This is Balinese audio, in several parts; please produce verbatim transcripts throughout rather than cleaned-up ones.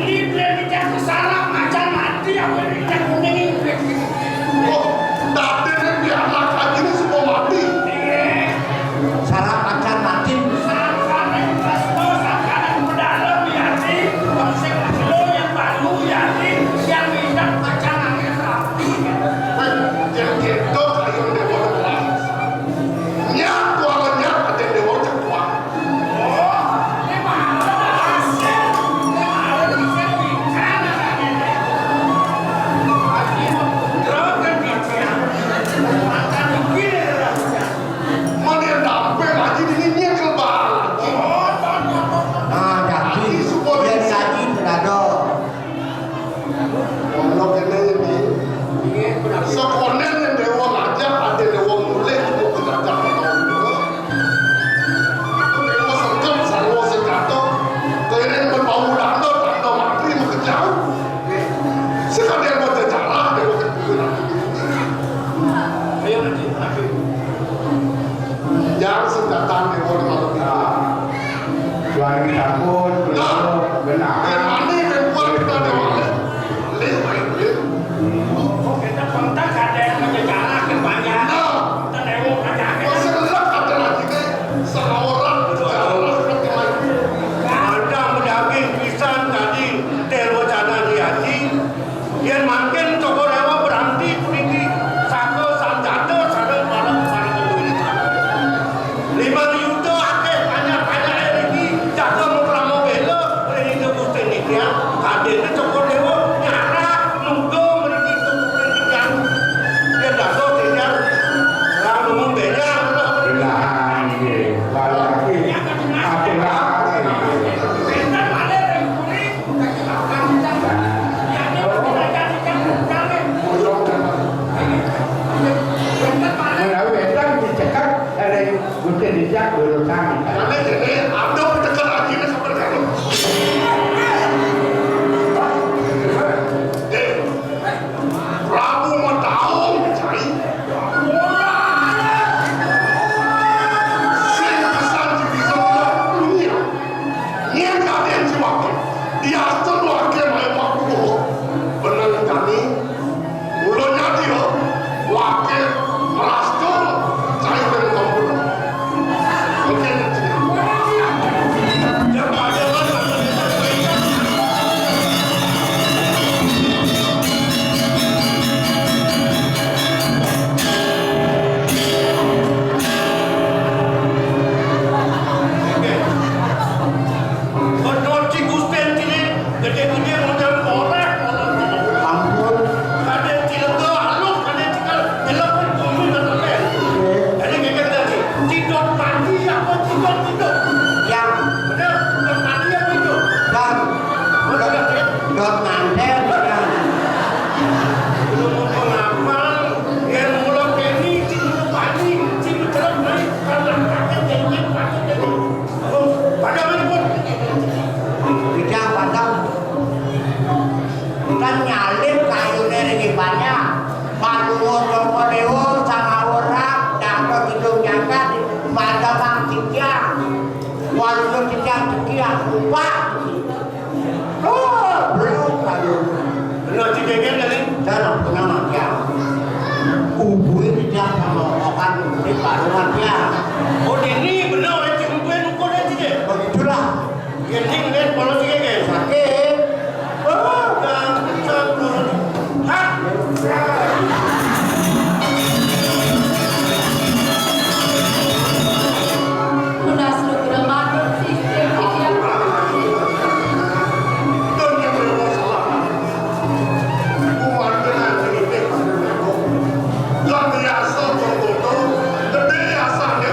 Iblih dicak sarap macan mati, apa dicak kuning. Oh, tadi ini biar laki ini semua mati. Iya. Sarap macan mati. Sangkaning tresna, sangkaning pedalem, yati. Sing kilo yang baru, yati. Yang minyak macan angin rapi. Weh, yang gitu kayu dewa. Nyak, tuangan nyak, ada dewa cek tuan. Mana yang damping lagi ini, ini yang kelebaran. Nah, jadi, supaya jadi berado. Ono kene iki. Sekonen yen dewa ngajak, ade dewa mulih, cukup ngajak. Dewa sengkem, sarwa senjata. Kene berbau dando, dando mati, mekejau. Sekalian mau sejarah, dewa kebunan. Ayo, nanti, nanti. Yang senjata dewa malam itu. Suami sampun, nah, benar. Yang mana yang kuat kita dewa? Lih, lih. Oh, kita kontak ada yang menyejarah ke banyak. Nah. Kita dewa banyak. Masih lelak ada lagi deh. Seorang sejarah seperti lain. Ada mendaging pisan tadi, dewa jana di haji. Yen mangkin Cokor Dewa berhenti puniki, saka sanjata sareng para, para keluarga. Limang yuta akeh banyak-banyak niki jaga mukrama bela ring Ida Gusti niki. Kadene Cokor Dewa nyarak nuga mriki Ida Gusti niki. Yen dados titiang ora nemu benyang. Belah nggih. Lagi apa lagi? Menawi wénten dicekak ring Gusti Dicak lurusang. Karena jadi ada pendekat lagi nih sampai sekarang. Eh, Prabu Mataung, cai. Sing pesan di bisa dunia. Yen kadén jiwaku, diastun wake maya waktu. Beneng kami, mula nyadi, wake merastur, cai ben kampung. Oke, ya, Pak. Oke. Bener, Ci Gusten, Ci, gedé-gedé model orek, model. Ampun. Kadén Ci Lega alus, kadén Ci Kal-, Ci Lega bumi ngetelen. Oke. Jadi, geger dari Ci Dot Mandi apa Ci Dot Hidup? Yang. Bener, Dot Mandi apa Hidup? Dan. Bener, ya? Dot Manten, ya. Lu mau ngapal? Yang mula keni, Ci Dot Mandi, Ci Dot Mandi, karena pakai jadinya pakai jadi. Padahal pun. Bidang padang. Kan nyalip kayune ring ibane. Panuwun Rama Dewa, sangawur rak, dangka kidung nyakat, madamang titiang. Waluna titiang titiang, upah. Oh, belum kayu. Kena cidegan kali? Darah kena matiang. Ubui titiang sama okan di baru matiang. Oh, ini benar orang Cikubuin ukur dia, Cik? Begitulah. Gending, Nek, kalau Cik, Nek. Sakit. Oh, jangan kencang, turun. Hah? Tunas nugra matur sisih titiang. Donya bermasalah. Kuat dengan cerita pada Nek. Lan biasa contoh, gede asane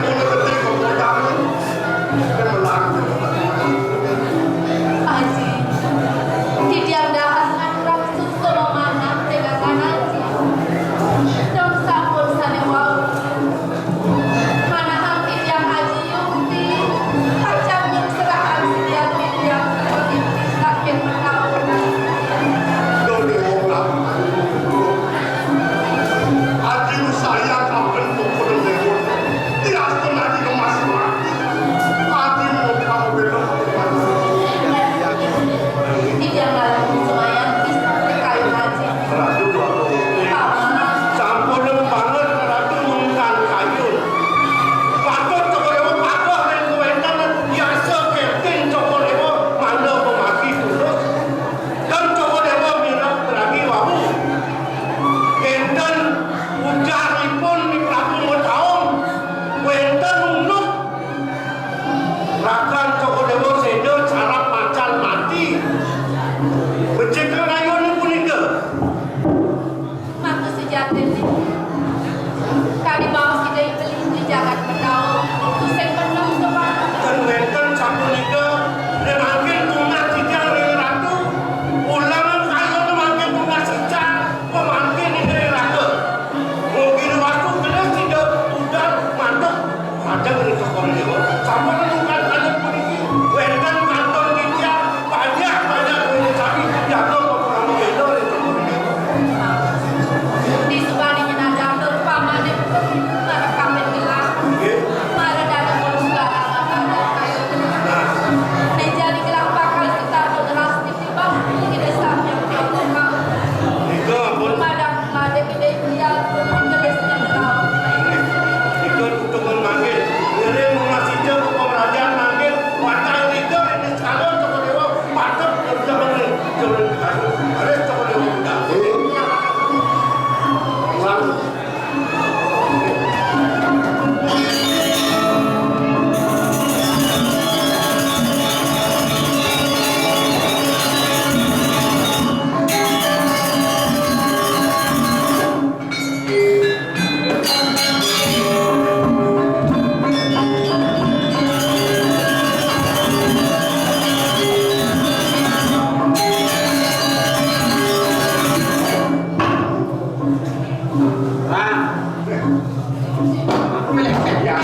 Aku milih ya.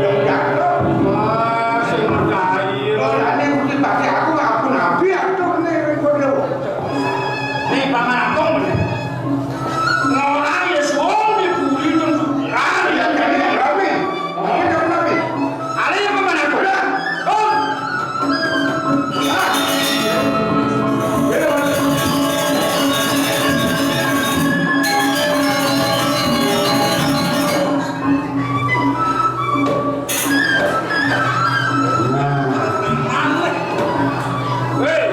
Ya, ya. Wah, sing mergawe. Lah, nek mesti pakai aku, aku nabi, aku ning kono. Nih, Paman Agung bener. Ngora ya suwung diburi terus. Ah, iya, jadi rapi. Oke, jadi rapi. Ale ya, Paman Agung. Udah. Tuh. Weh,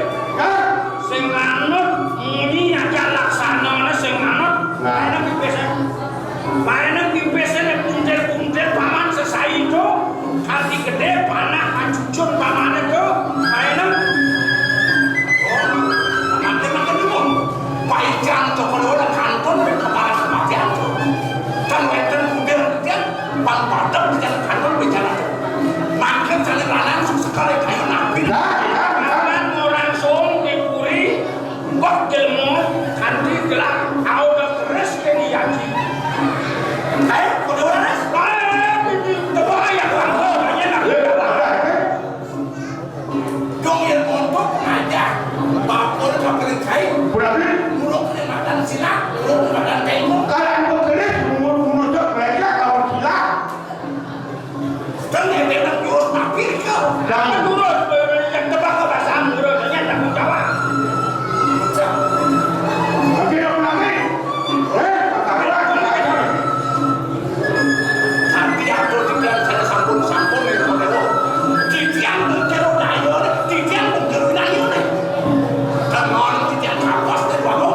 sing manut muni aja laksanane sing manut. Nah. Enak iki biasa. Paenem pipis nek puntir-puntir paman sesai, Cuk. Ati gedhe panah ajujun pamane, Cuk. Paenem. Oh, mati makan dulu. Paikan toko ora kantun wis kepala kematian, Cuk. Kan wonten puntir tiang pan padhep tiang kantun bicara. Makin saling lanang sekali kayu nabi. Lah, lah, lah. Orang song dipuri Mbok jelma kanthi gelar Aoda Keris Keni Yaji. Kae padha ora, Res? Kae iki tebak ya, Bang. Oh, banyak lah. Dong yen montok ngajak. Bakul kabar kae. Berarti muluk kene matan silat, muluk matan tengok. Kalau Aoda Keris, muluk-muluk gereja kalau silat. Kan nek nek jurus mampir ke. Jangan jurus, yang tebak ke bahasa Inggris, hanya tanggung jawab. Tapi yang menang nih. Eh, tapi aku dibilang saya sampun, sampun nih, Pak Dewo. Titiang mengkero dayo nih, titiang mengkero dayo nih. Kan ngono titiang kapas nih, Pak Dewo.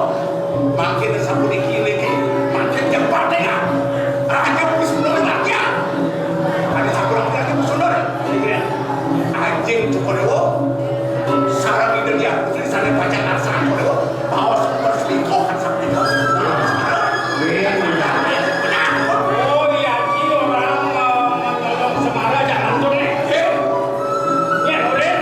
Mangkin sampun iki niki, mangkin jembar tengah. Raja wis mulai latihan. Ada sampun latihan wis mulai. Iki ya. Anjing cukup dewo. Sarang ide dia putri sana pacar arsa cukup dewo. Baos berselingkuh kan sampai ke. Oh iya, ki orang eh, menolong semara jangan tuh nih. Eh, ya, Nurin.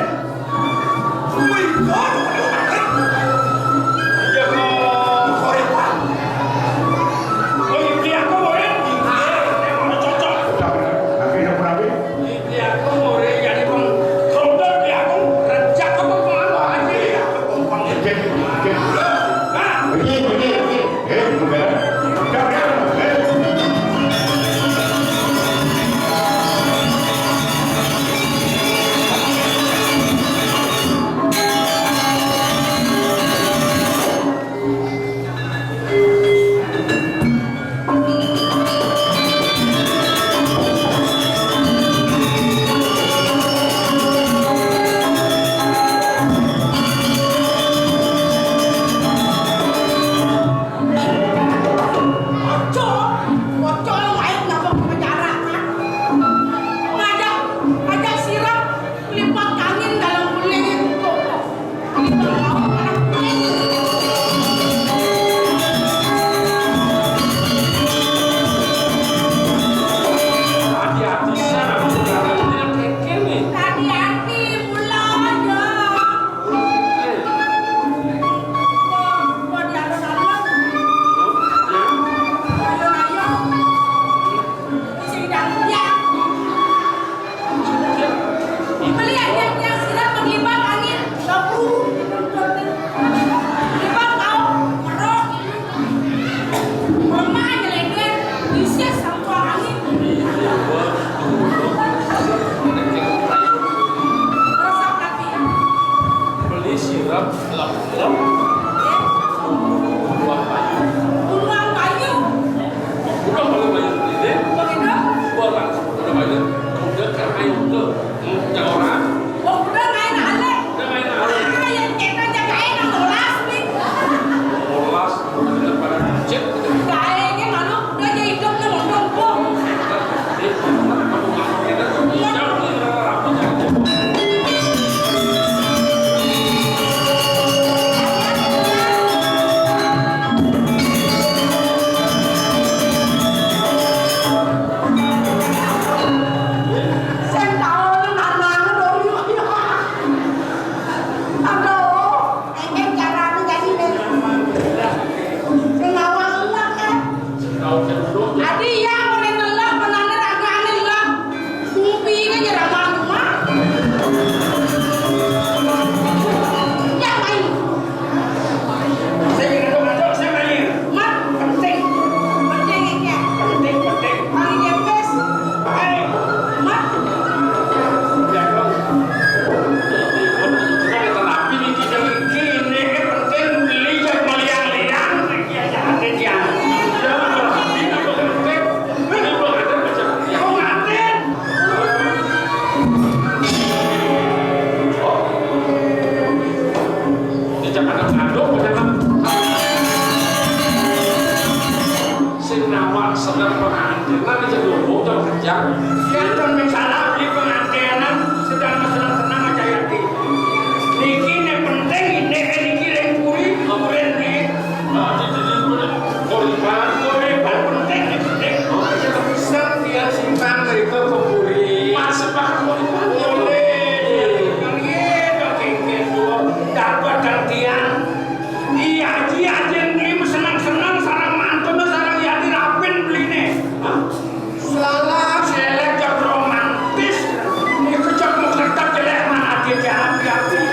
Ojo, ojo lain napa penjara, kan? Ngajak, ngajak sirah, lipat angin dalam guling itu. Lipat angin dalam guling. Hati-hati, sarang saudara ini yang kekene. Hati-hati, pulang aja. Beli sirap, lap, lap. Buah payu. Buah payu. Udah kalau payu gede. Begitu. Buah payu. Udah payu. Udah kan ayo udah. Udah orang. Oh, udah main alek. Udah main alek. Ah, yang kita jaga Jangan ngaduk, jangan. Sing nawak sedang pengantin, nanti jadi ngomong, jangan kencang. Ya, kan masalah beli pengantinan sedang senang-senang aja ya, Ki. Niki ne penting, ini niki reng puri, kuren nih. Nah, di, di, di, korban, korban penting, ini penting. Oh, iya. Setiap simpang mereka ke puri. Masih makan korban. Boleh. Yang iya, yang kengkeng tuh. Dapat gantian. Iya, iya, yang beli senang-senang, sarang mantun, sarang ya dirapin beli nih. Hah? Salah, selek, jak romantis. Ini kejak mau kertas jelek mana dia, jangan diambil.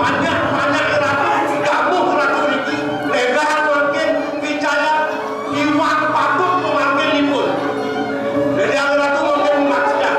Banyak-banyak ratu, gamuh ratu niki, lega mangkin picaya iwak patut pemangkinipun. Dadi ratu mangkin maksiat.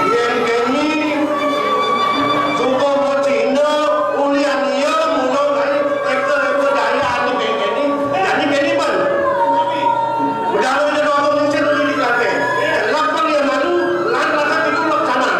Yén keni suba macina ulian ia mula mai eka-eka daya ane keni, jani keni ban. Udah lu jadi orang mungkin lu di kate. Lapan ia malu, lan lakan itu laksana.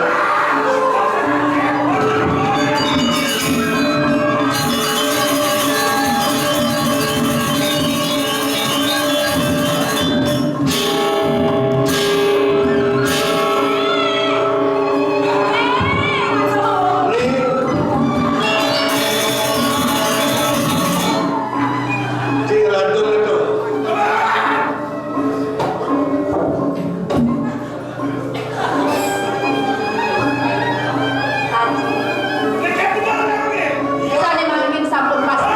Sané mangkin sampun pasti.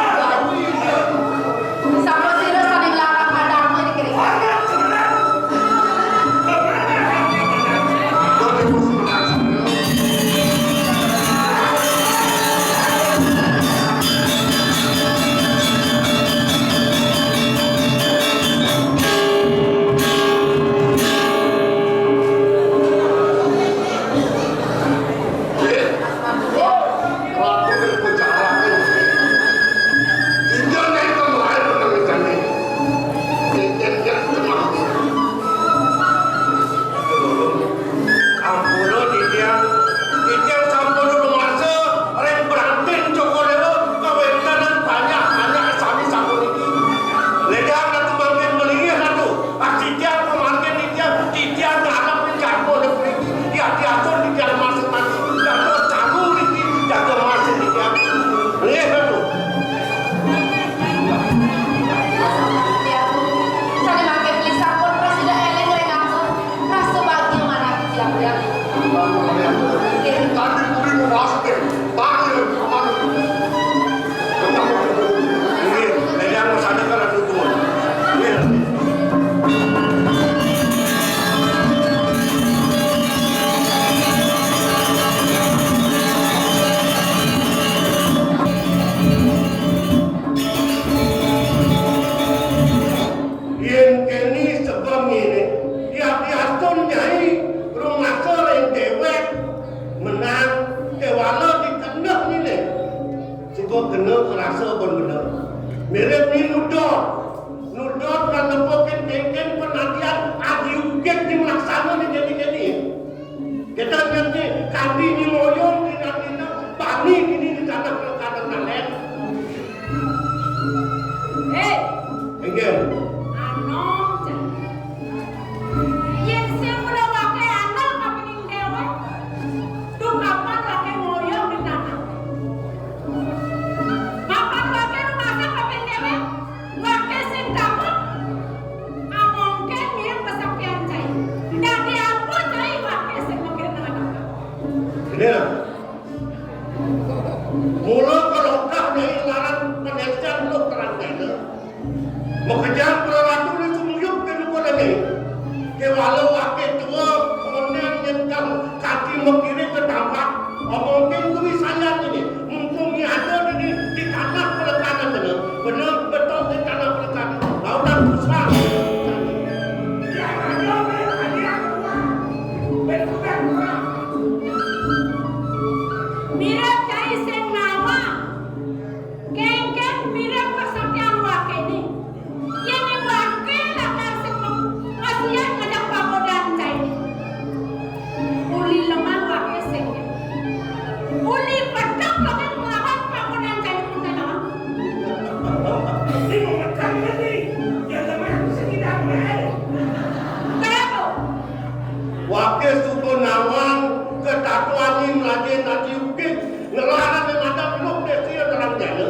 Sampun sira sané nglarang padharma di kene. Ampura titiang, titiang sampun rumasa ring brantin Cokor Dewa kawéntenan banyak-banyak sami sapuniki. Ledang Ratu mangkin malinggih Ratu. Ah, titiang pamangkin titiang, titiang ngarep ring jadma puniki. Yadiastun titiang masing-masing jaga caru niki, jaga masing titiang. Nggih, Ratu. Sané mangkin beli sampun prasida éling ring angga. Rasa bagia manah titiang. Tadi kuwi mau masuk ya. Tadi ya, aman. Inggih, Ida Sang Ratu Tuan. Inggih. Yén kéné sebeng ngéné, yadiastun Nyai rumasa ring déwék menang, kéwala dikendeh ngéné. Suba kena ngrasa ban bener. Mirib ni nudot. Nudot kan nepukin kénkén penantian adi ugit di melaksana di kéné-kéné. Kita ngerti, kadi ni moyong di nantina, bani dini di tanah pelengkadan nalen. Hei, Inggih. Anom, Cak. Yén sing ora waké anak kapining déwék, duka Tadi makiring ka tambak, omongin kuwi sayan ini. Mumpung nyada ini di tanah pelekanan bener. Bener betul di tanah pelekanan. Lautan pusat. Ya, ada, ada, ada. Mirip cai sing nawang. Kéngkén mirip kesaktian wakéné. Yén waké lakar sing ngasihan ngajak pagodan cai. Uli lemah waké sing. Uli pedek waké nglawan pagodan cai. Ini mau ngecang ini. Ya lemah sing tidak mulai. Kenapa? Waké suba nawang katatuané mlajahin ati ugig, nglarang ing adab luh désa terang jana.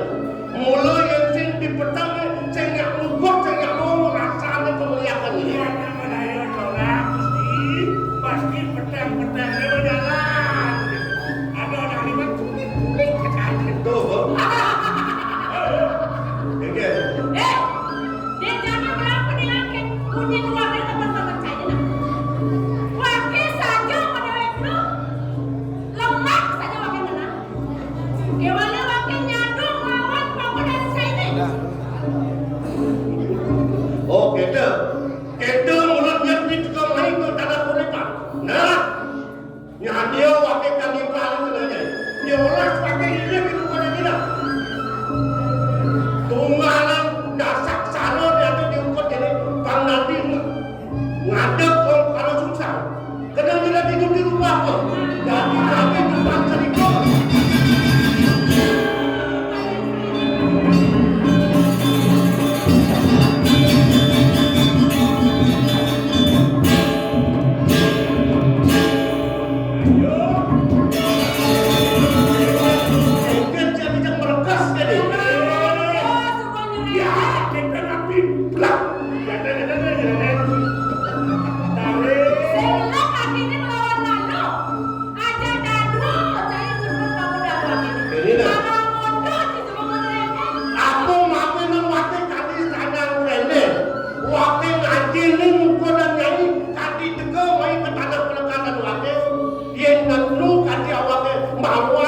Mula yén sing dipeteng, sing nyak mubuk, sing nyak mau rasané pemeliakan ini. Iya, nama daya corak, Gusti. Pasti peteng-peteng lewat jalan. Ada orang liwat, kulit-kulit, kecil. Tuh, Bu. Oke. Eh, dia jangan berapa dilangkeng. Bunyi keluarnya teman-teman saya, nah. Waké saja pada wektu, lemah saja waké menang. Déwané waké nyadung lawan pagodan saini. Oh, kéto. Kéto mulut nyet di tukang main tuh tanah kulipan. Nah, nyadia waké kang impal itu nanya. Dia olah pakai ini di rumah dia. Tunggalan dasak sano dia tuh diungkut ini. Kang Nadi ngadep wong karo sungsang. Kenal tidak tidur di rumah kok. Jadi kami tempat cerita. Ayo. Sengket jadi yang merekas jadi. Ya, kita nanti belak. Sing elok atine nglawan manuk. Aja dadua cai ngebut bangun dalu atine. Ini nah. Kalau ngono di sebuah mereka. Aku mampir nang wate kadi sandang rene. Wate ngaji ning muka dan nyai kadi teka mai ke tanah pelekanan wate. Yen nenu kadi awake mawa